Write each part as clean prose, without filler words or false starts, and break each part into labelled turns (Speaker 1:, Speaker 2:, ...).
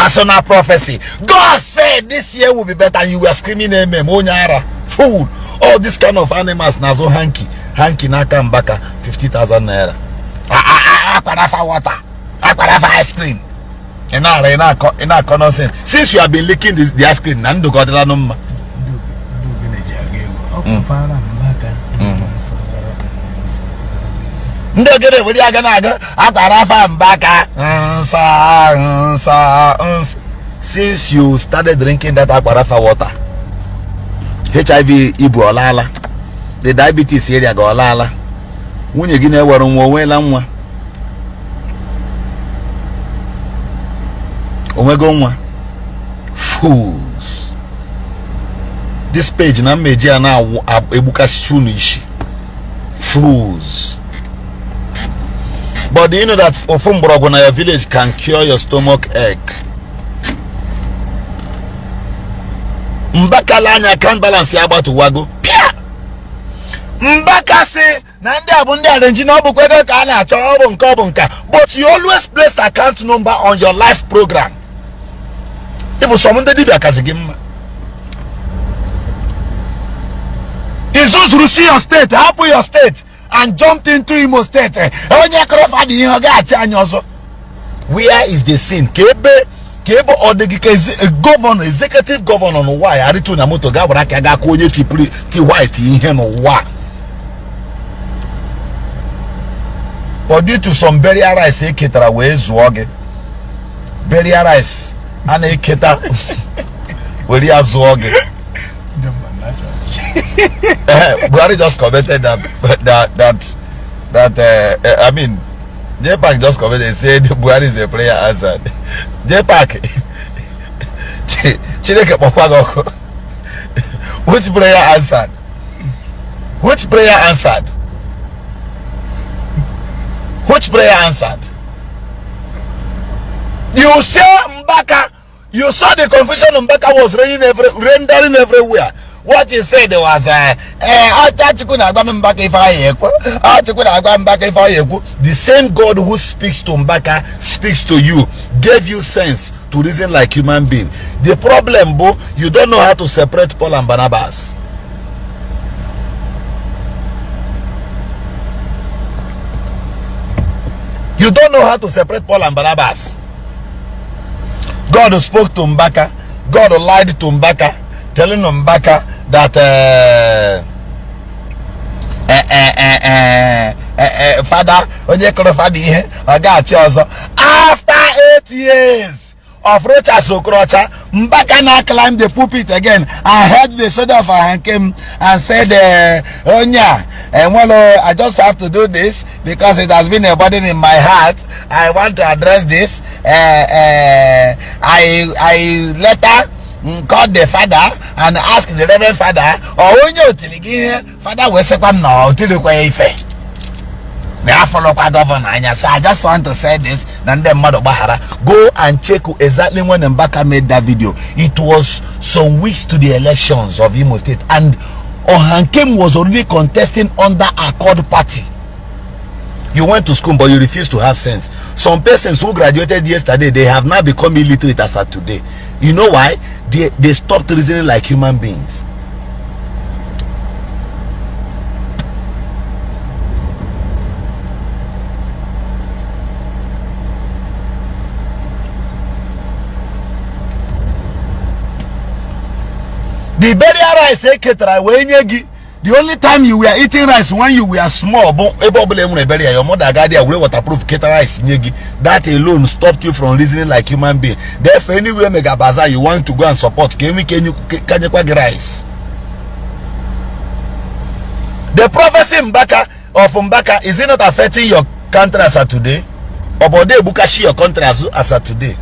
Speaker 1: National prophecy. God said this year will be better, and you were screaming amen. Onye ara, fool. All this kind of animals na-azụ hanky, hanky n'aka Mbaka 50,000 naira. Akparafa water, akparafa ice cream. Ị na-ara, ị na-akọ, ị na-akọ nonsense. Since you have been licking this, the ice cream, na ndụ gị ọ dịla nụ mma.
Speaker 2: Ndị ogene ji aga egwu. Ọ kpọfara Mbaka. Nsọ, nsọ.
Speaker 1: Ndị ogene were ya aga na-aga akwara afa Mbaka nsọ nsọ nsọ. Since you started drinking that akwarafa water, HIV ibu ọlaala, the diabetes area ga ọlaala, nwunye gị na-ewere nwa onweela nwa, onwego nwa. Fools. This page na mmeji a na-egbukasị unu isi. Fools. But do you know that ofu mgbọrọgwụ na your village can cure your stomach ache? Mbaka anya account balance ya gbatuwago. Pịa! Mbaka sị na ndị a bụ ndị arenji na ọ bụkwa ego ka a na-achọ, ọ bụ nke ọ bụ nka. But you always place account number on your life program. Ịbụ sọm ndị dibịa kazi gị mma. Izuzuru si your state, hapụ your state and jumped into Imo State. Onye kọrọ fada ihe ọ ga-achị anyị ọzọ. Where is the sin? Ka ebe ka ebe ọ dị gị ka gọvanọ, executive gọvanọ n'ụwa ya arịtu na moto ga gbara aka ga akụ onye tipiri ti white ihe n'ụwa. But due to some burial rice eketara wee zụọ gị. Burial rice a na-eketa were ya zụọ gị.
Speaker 2: Ndị mba na-achọ.
Speaker 1: Buhari just commented that that that that I mean, JPAC just commented, said Buhari is a prayer answered. JPAC, Chineke kpọkwa gị ọkụ. Which prayer answered? Which prayer answered? Which prayer answered? You saw Mbaka, you saw the confusion Mbaka was rendering everywhere. What he said was, Chukwu na-agwa m Mbaka ife anyị ekwu. Chukwu na-agwa Mbaka ife anyị ekwu. The same God who speaks to Mbaka speaks to you, gave you sense to reason like human being. The problem, bo, you don't know how to separate Paul and Barnabas. You don't know how to separate Paul and Barnabas. God spoke to Mbaka. God lied to Mbaka, telling Mbaka that father, onye kụrụ fada ihe, ọ ga-achị ọzọ. After 8 years of Rochas Okorocha, Mbaka now climbed the pulpit again and held the shoulder of Ahankem and said, Onya, well, I just have to do this because it has been a burden in my heart. I want to address this. I later called the father and asked the reverend father, or onye otili gị ihe, father wee sịkwa m na o tilikwa ya ife. Na afọlọkwa gọvanọ anya. So I just want to say this, na ndị mmadụ gbaghara. Go and check exactly when Mbaka made that video. It was some weeks to the elections of Imo State, and Ohankem was already contesting under Accord Party. You went to school, but you refused to have sense. Some persons who graduated yesterday, they have now become illiterate as at today. You know why? They stopped reasoning like human beings. The burial rice eketara wee nye gị. The only time you were eating rice when you were small bụ ebe ọbụla e nwere burial, your mother agadi were waterproof keta rice nye gị. That alone stopped you from reasoning like human being. Therefore, anywhere mega bazaar you want to go and support, ka enwe ike ka nyekwa gị rice. The prophecy Mbaka of Mbaka, is it not affecting your country as of today? Obodo egbukashi your country as of today?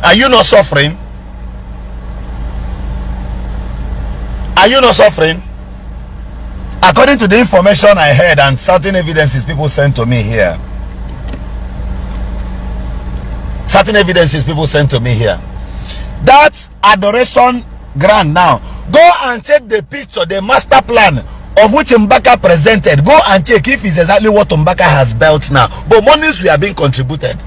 Speaker 1: Are you not suffering? Are you not suffering? According to the information I heard and certain evidences people sent to me here, certain evidences people sent to me here, that adoration ground now, go and check the picture, the master plan of which Mbaka presented. Go and check if it's exactly what Mbaka has built now. But monies were being contributed.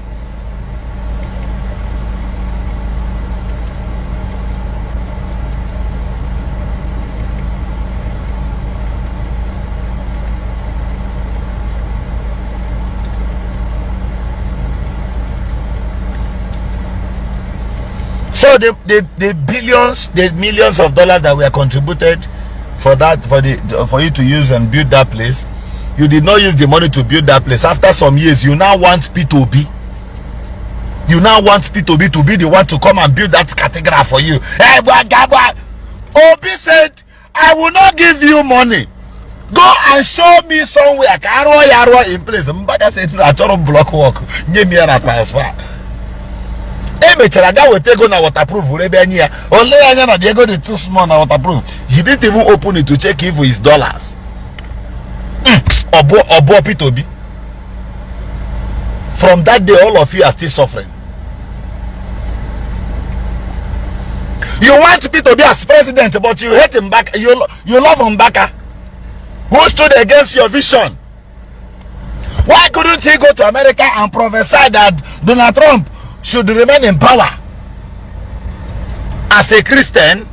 Speaker 1: So the billions, the millions of dollars that were contributed for that, for you to use and build that place, you did not use the money to build that place. After some years, you now want P2B. You now want P2B to be the one to come and build that cathedral for you. Hey, Obi said, I will not give you money. Go and show me somewhere. Ka arụọ ya arụọ in place. Mbaka said, achọrọ m block work. Nye m ya na transfer. E mechara gaa weta ego na waterproof were ebe nye ya. Ole anya na the ego dị too small na waterproof. He didn't even open it to check if it's dollars. Ọbụọ Peter Obi. From that day, all of you are still suffering. You want Peter Obi as president, but you hate Mbaka. You love Mbaka, who stood against your vision. Why couldn't he go to America and prophesy that Donald Trump should remain in power? As a Christian,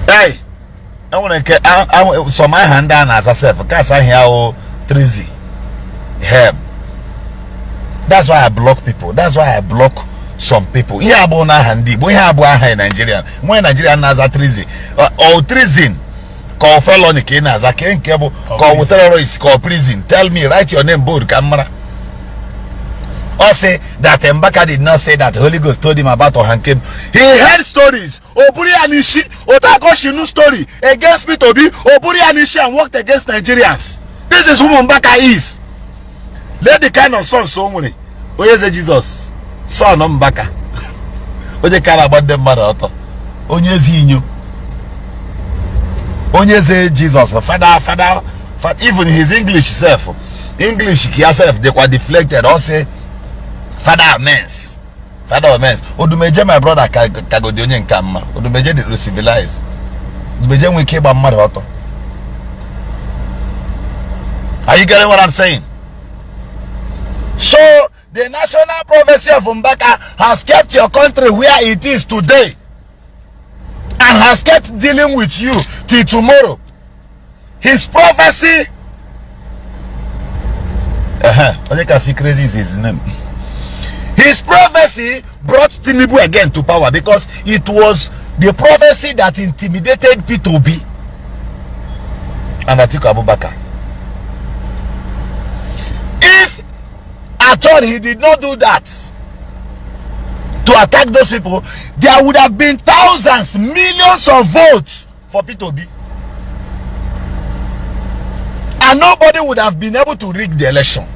Speaker 1: hey, enwere nke some aha ndị a na-aza sef kasị ahịa o trizi hem. That's why I block people. That's why I block some people. Ihe abụọ na aha ndị Igbo, ihe abụọ aha Naijiria. Nwa Naijiria na-aza trizi ọ treason ka ọ felony ka ị na-aza ka nke bụ ka ọ bụ terrorist ka ọ prison. Tell me, write your name bold ka m mara. Ọ sị that Mbaka did not say that Holy Ghost told him about Ohankem. He heard stories. O buru ya n'isi. Otu aka o si nu story against Peter Obi. O buru ya n'isi and worked against Nigerians. This is who Mbaka is. Lee the kind of sons o nwere. Onye eze Jesus. Son Mbaka. Onye kara agba ndị mmadụ ọtọ. Onye eze inyo. Onye eze Jesus. Father, father, father, even his English self. English ka self dịkwa deflected. Ọ sị Father amens. Father amens. Odumeje my brother kagodi onye nke mma. Odumeje dị civilized. Odumeje nwere ike ịgba mmadụ ọtọ. Are you getting what I'm saying? So the national prophecy of Mbaka has kept your country where it is today and has kept dealing with you till tomorrow. His prophecy, onye ka see crazy is his name. His prophecy brought Tinubu again to power because it was the prophecy that intimidated P2B and Atiku Abubakar. If at all he did not do that to attack those people, there would have been thousands, millions of votes for P2B. And nobody would have been able to rig the election.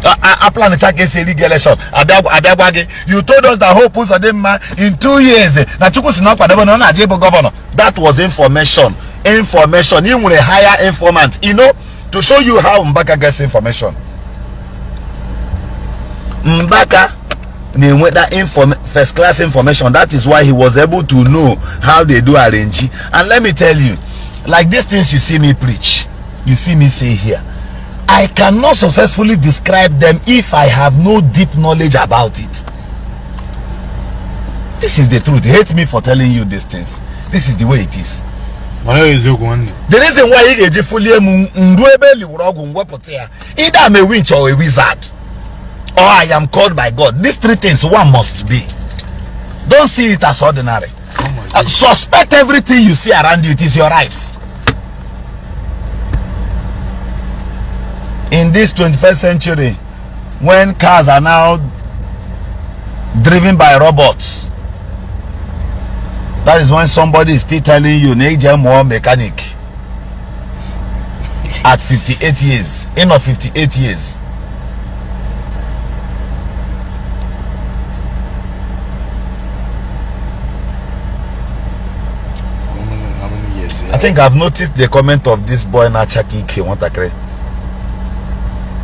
Speaker 1: A plan ka esi rig election. Abịa gị. You told us that Hope Uzodimma in 2 years na Chukwu si na ọ kwadebe na ọ na-aja ịbụ gọvanọ. That was information. Information. Ị nwere higher informant. You know, to show you how Mbaka gets information. Mbaka na-enweta first class information. That is why he was able to know how they do arrange. And let me tell you, like these things you see me preach, you see me say here, I cannot successfully describe them if I have no deep knowledge about it. This is the truth. Hate me for telling you these things. This is the way it is. The reason why ị ga-eji fulie m nru ebe eliwuru ọgwụ mwepụta ya, either I'm a witch or a wizard, or I am called by God. These three things, one must be. Don't see it as ordinary. Suspect everything you see around you. It is your right. In this 21st century, when cars are now driven by robots, that is when somebody is still telling you, na more mechanic at 58 years, in of 58 years.
Speaker 2: How many years?
Speaker 1: I think I've noticed the comment of this boy na Chaki Ike nwatakịrị.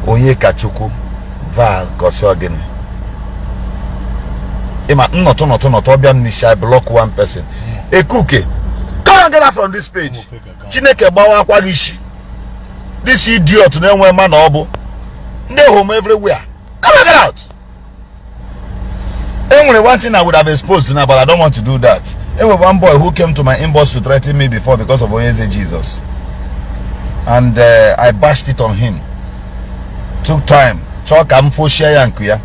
Speaker 1: Onye Kachukwu Val gosi ogini. Ịma nnọtụ nọtụ nọtụ ọbịa m n'isi, I block one person. Ekuke, come and get out from this page. Chineke gbawa akwa gị isi. This idiot na-enwe mma na ọ bụ ndị home everywhere. Come and get out. Enwere one thing I would have exposed now, but I don't want to do that. Enwere one boy who came to my inbox to threaten me before because of Onyeze Jesus. And I bashed it on him. Took time, chọọ ka m foshie ya nku ya.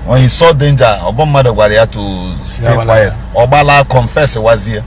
Speaker 1: When he saw danger, ọgbọ mmadụ gwara ya to stay
Speaker 2: Ya gbala.
Speaker 1: quiet. Ọ gbala, confess wazie.